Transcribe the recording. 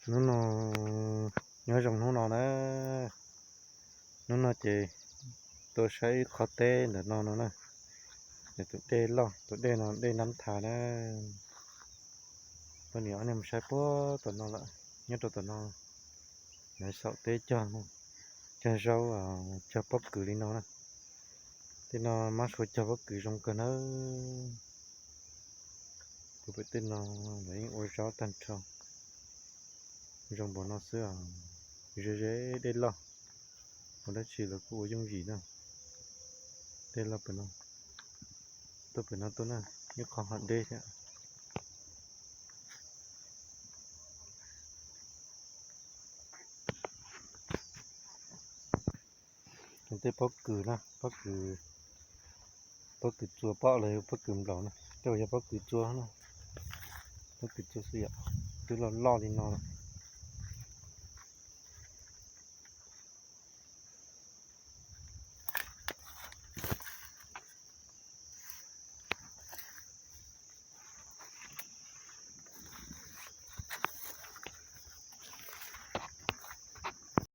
Hnub no, nyob zoo hnub no na, hnub no ces tuaj saib ib qhov teb ntawm no no na, tus dej loj, tus dej no dej Nab Thas na. Poj niam ob niag mus saib puag tom no lawm, nyob rau tom no, lawv saum teb cog, cog zaub, cog pob kws li no na. Tej no mab suav cog pob kws zoo kawg nawb. Kuv pem tej no lawv yeej ua zaub tag nrho, zoo npaum no xwb. Ze ze dej loj, ua dab tsi lawv kuj ua yooj yim na. Dej loj pem no, tuaj pem no tuaj na, ib qho hav deb thiab. Tej pob kws na, pob kws, pob kws txua pom los yog pob kws nplaum na, tej uas yog pob kws txua na, pob kws txua xwb yom, twb loj loj li no lawm.